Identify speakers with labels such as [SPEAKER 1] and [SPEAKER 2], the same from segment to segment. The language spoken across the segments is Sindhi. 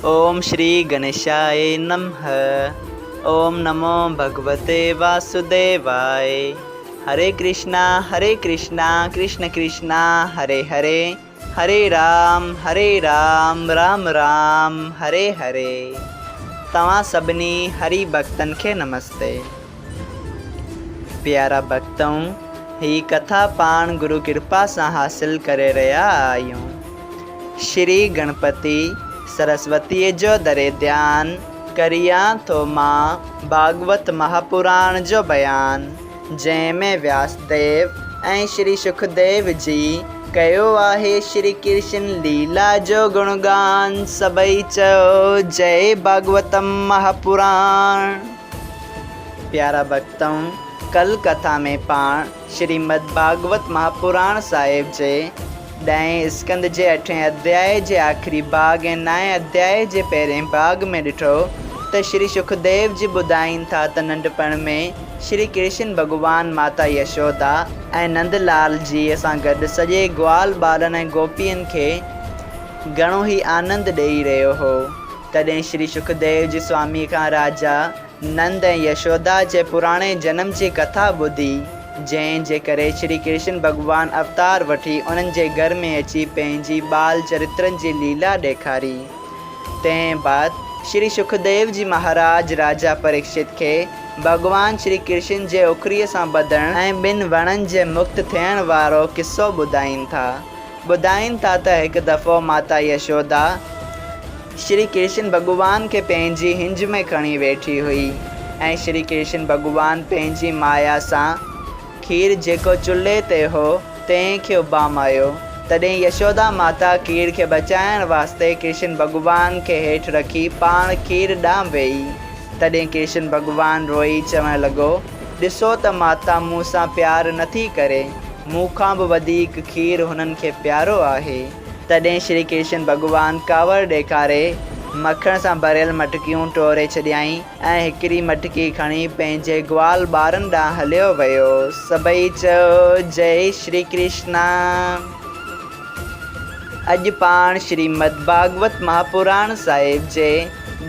[SPEAKER 1] اوم شري گڻيشاء نمھ اوم نمو ڀڳوتي واسوديواء هري ڪرشنا هري ڪرشنا ڪرشن ڪرشنا هري هري هري رام هري رام رام رام هري هري توهان سڀني هري ڀڳتن کي نمستي. پيارا ڀڳتؤ هي ڪٿا پاڻ گرو ڪرپا سان حاصل ڪري رهيا آهيون. شري گڻپتي سرسوتيء جو دري ڌيان ڪريان ٿو مان ڀاڳوت مهاپراڻ جو بيان، جنهن ۾ وياسديو ۽ شري شڪديو جي ڪيو آهي شري ڪرشن ليلا جو گڻگان، سڀئي چئو جئي ڀاڳوتم مهاپراڻ. پيارا ڀڳتؤ! ڪل ڪٿا ۾ پاڻ شريمد ڀاڳوت مهاپراڻ صاحب جي ڏهين اسڪنڌ جي اٺين اڌيائي جي آخري ڀاڳ ۽ نائين اڌيائي جي پهرئين ڀاڳ ۾ ڏٺو ته شري شڪديو جي ٻڌائين ٿا ته ننڍپڻ ۾ شري ڪرشن ڀڳوان ماتا يشودا ۽ نند لال جيء سان گڏ سڄي گوال ٻالن ۽ گوپين کي گهڻو ئي آنند ڏيئي رهيو هو. تڏهن شري شڪديو جي سواميء کان راجا نند ۽ يشودا جي پراڻي جنم جي ڪٿا ٻڌي، جنهن جي ڪري شري ڪرشن ڀڳوان اوتار وٺي انهن جي گهر ۾ اچي پنهنجي ٻال چرترن جي ليلا ڏيکاري. تنهن بعد شري شڪديو جي مهاراج راجا پريڪشت کي ڀڳوان شري ڪرشن جي اکريء سان ٻڌڻ ۽ ٻن وڻن جي مڪت ٿيڻ وارو قصو ٻڌائين ٿا. ٻڌائين ٿا ته هڪ دفعو ماتا يشودا شري ڪرشن ڀڳوان کي پنهنجي هنج ۾ کڻي ويٺي هئي ۽ شري ڪرشن ڀڳوان پنهنجي مايا سان کير جيڪو چلهي تي هو تنهن کي اڀامايو تڏهن يشودا ماتا کير کي بچائڻ واسطي ڪرشن ڀڳوان کي هيٺ رکي پاڻ کير ڏانهن ويئي تڏهن ڪرشن ڀڳوان روئي چوڻ لڳو ڏسو ته ماتا مون سان پيار نٿي ڪري مون کان به وڌيڪ کير هنن کي پيارو آهي. تڏهن شري ڪرشن ڀڳوان ڪاوڙ ڏيکاري مکڻ سان ڀريل مٽڪيون ٽوري ڇڏيائين ۽ هڪڙي مٽڪي کڻي پنهنجي گوال ٻارن ڏانهن هليو ويو. سڀئي چيو، جئي شري ڪرشنا. اڄ پاڻ شريمد ڀاڳوت مهاپراڻ صاحب جي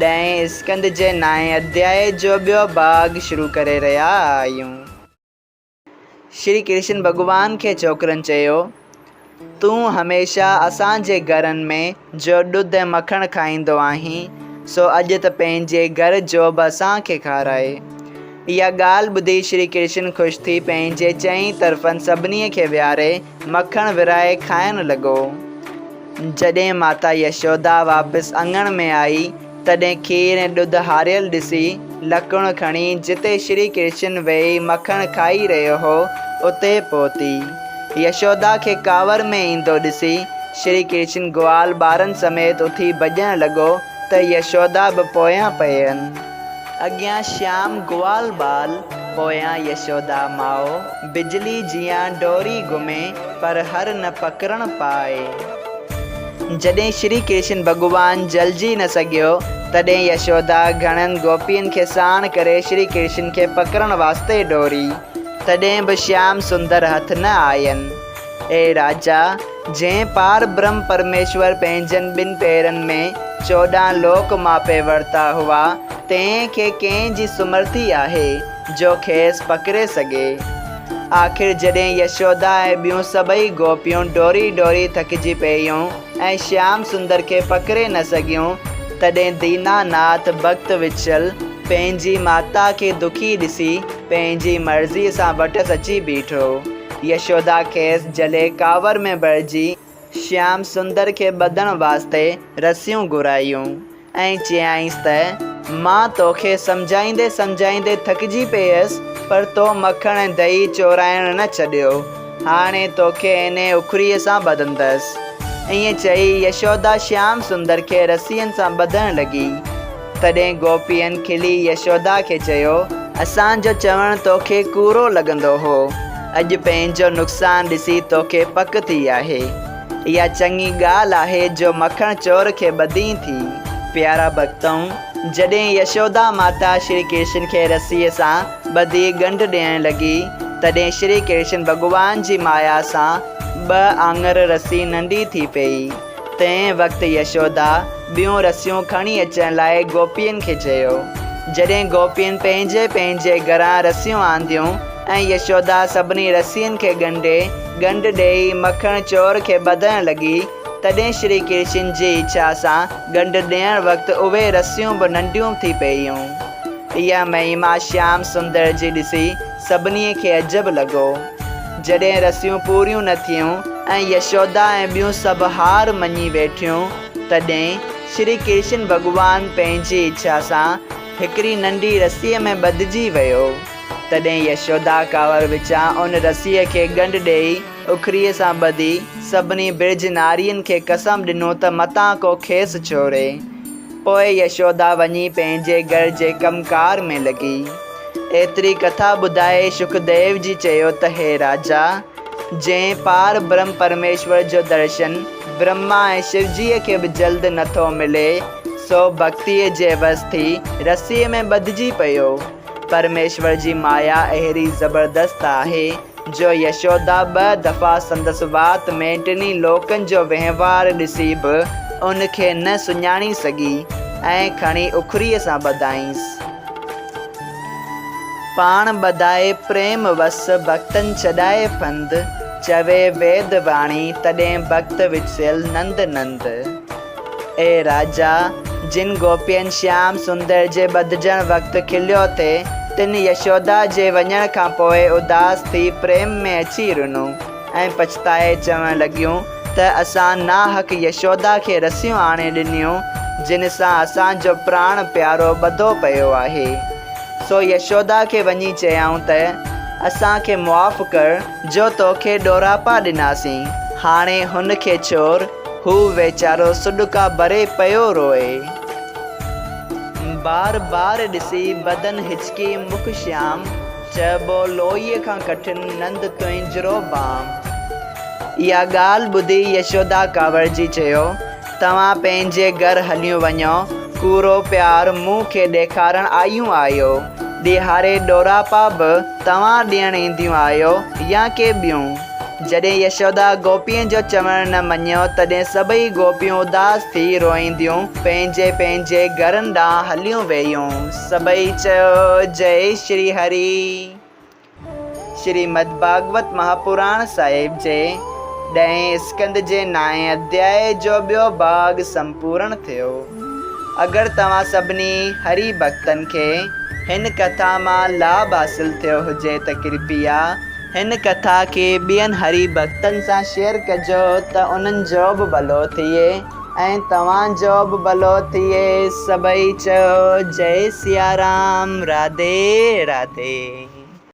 [SPEAKER 1] ڏهين اسڪنڌ جي نائين اڌيائي جو ٻيو ڀاڳ شروع ڪري رهيا آهيون. شري ڪرشن ڀڳوان کي ڇوڪرن چيو، تون هميشه اسان جي گهرن ۾ جو ڏڌ ۽ مکڻ کائيندو آهين، سو اڄ ته پنهنجي گهر جو به اسان کي کارائي. اها ڳالهه ٻڌي شري ڪرشن خوش ٿي پنهنجي چئين طرفن سڀني کي ويهاري مکڻ ورهائي کائڻ لڳو. جڏهن ماتا يشودا واپس اڱڻ ۾ آئي، تڏهن کير ۽ ڏڌ هاريل ڏسي، لڪڻ کڻي، جتي شري ڪرشن ويهي مکڻ کائي رهيو هو، اتي پهتي. يشودا کي ڪاوڙ ۾ ايندو ڏسي، شري ڪرشن گوال ٻارن سميت اٿي ڀڄڻ لڳو ته يشودا به پويان پين. اڳيان شيام گوال ٻال، پويان يشودا ماء، بجلي جيان ڊوري گهمي، پر هر نه پڪڙڻ پائي. جڏهن شري ڪرشن ڀڳوان جهلجي نه سگهيو، تڏهن يشودا گهڻن گوپين کي ساڻ ڪري شري ڪرشن کي پڪڙڻ واسطي ڊوڙي، تڏهن به شيام سندر هٿ نه آين. اي راجا! جنهن پار برهم پرميشور پنهنجن ٻن پيرن ۾ 14 لوڪ ماپي ورتا هئا، تنهن کي ڪنهن جي سمرٿي آهي، جو کيس پڪڙي سگهي؟ آخر جڏهن يشودا ۽ ٻيون سڀئي گوپيون ڊوڙي ڊوڙي ٿڪجي پيون ۽ شيام سندر کي پڪڙي نه سگهيون، تڏهن دينا ناٿ ڀڳت وتسل پنهنجي ماتا کي دکي ڏسي پنهنجي مرضيء سان وٽس اچي بيٺو. يشودا کيس جهلي ڪاوڙ ۾ ڀرجي شيام سندر کي ٻڌڻ واسطي رسيون گهرايون. ۽ چيائينس ته، مان توکي سمجهائيندي سمجهائيندي ٿڪجي پيس، پر تو مکڻ ۽ دهي چورائڻ نه ڇڏيو. هاڻي توکي انهيء اکريء سان ٻڌندس. ائين چئي يشودا شيام سندر کي رسين سان ٻڌڻ لڳي. تڏهن گوپين کلي يشودا کي چيو. اسان جو چوڻ توکي ڪوڙو لڳندو هو. اڄ پنهنجو نقصان ڏسي توکي پڪ ٿي آهي. اها چڱي ڳالهه آهي جو مکڻ چور کي ٻڌين ٿي. پيارا ڀڳتؤ! جڏهن يشودا ماتا شري ڪرشن کي رسيء سان ٻڌي ڳنڍ ڏيڻ لڳي، تڏهن شري ڪرشن ڀڳوان جي مايا سان ٻه آڱر رسي ننڍي ٿي پيئي. تنهن وقت يشودا ٻيون رسيون کڻي اچڻ لاء گوپين کي چيو. جڏهن گوپين پنهنجي پنهنجي گهران رسيون آنديون ۽ يشودا سڀني رسين کي ڳنڍي، ڳنڍ ڏيئي مکڻ چور کي ٻڌڻ لڳي، تڏهن شري ڪرشن جي اڇا سان ڳنڍ ڏيڻ وقت اهي رسيون به ننڍيون ٿي پيون. اها مهما شيام سندر جي ڏسي سڀني کي عجب لڳو. جڏهن رسيون پوريون نه ٿيون ۽ يشودا ۽ ٻيون سڀ هار مڃي ويٺيون، تڏهن شري ڪرشن ڀڳوان پنهنجي اڇا سان هڪڙي ننڍي رسيء ۾ ٻڌجي ويو. تڏهن يشودا ڪاوڙ وچان ان رسيء کي ڳنڍ ڏيئي اکريء سان ٻڌي سڀني برج نارين کي قسم ڏنو ته متان ڪو کيس ڇوڙي. پوء يشودا وڃي پنهنجي گهر جي ڪم ڪار ۾ لڳي. ايتري ڪٿا ٻڌائي شڪديو جي چيو ته هي راجا! جنهن پار برهم پرميشور جو درشن برهما ۽ شوجيء کي به جلد نٿو ملي، سو ڀڳتيء جي وس ٿي رسيء ۾ ٻڌجي پيو. پرميشور جي مايا اهڙي زبردست آهي، جو يشودا ٻه دفعا سندس وات ۾ ٽنهي لوڪن جو وهنوار ڏسي به ان کي نه سڃاڻي سگهي ۽ کڻي اکريء سان ٻڌائينس. پاڻ ٻڌائي پريم وس، ڀڳتن ڇڏائي ڦند، چوي ويد واڻي، تڏهن ڀڳت وچسيل نند نند. اي راجا! جن گوپين شيام سندر جي ٻڌجڻ وقت کليو ٿي، تن يشودا جي وڃڻ کان پوء اداس ٿي پريم ۾ اچي رنو ۽ پڇتائي چوڻ لڳيون ته اسان ناحق يشودا کي رسيون آڻي ڏنيون، جن سان اسان جو پراڻ پيارو ٻڌو پيو آهي. سو يشودا کي وڃي چيائون ته اسان کي معاف ڪر جو توکي ڏوراپا ڏناسين، هاڻي هن کي ڇور، هو ويچارو سڏڪا ڀري پيو روئي. بار بار ڏسي بدن هچڪي مک شيام، چئبو لوئيء کان ڪٺن نند تنهنجرو بام. اها ڳالهه ٻڌي يشودا ڪاوڙجي چيو، توهان پنهنجي گهر هليون وڃو، ڪوڙو پيار مون کي ڏيکارڻ آيون آهيو، ڏيهاري ڏوراپا به توهان ڏيڻ اينديون آهيو يا ڪي ٻيون؟ جڏهن يشودا گوپين جو چوڻ نه مڃيو، تڏهن سڀئي گوپيون اداس ٿي روئينديون پنهنجي پنهنجي گهرن ڏانهن هليون ويون. سڀئي چيو، جئي شري هري! شريمد ڀاڳوت مهاپراڻ صاحب جي ڏهين اسڪنڌ جي نائين اڌيائي جو ٻيو ڀاڳ سمپورڻ ٿيو. اگر توهان سڀني هري ڀڳتن کي هن ڪٿا مان لاڀ حاصل ٿيو هجي ته ڪرپيا هن ڪٿا کي ٻين هري ڀڳتن سان شيئر ڪجو ته انهن جو به ڀلو ٿئي ۽ توهان جو به ڀلو ٿئي. سڀئي چئو جئي سيارام راڌي راڌي.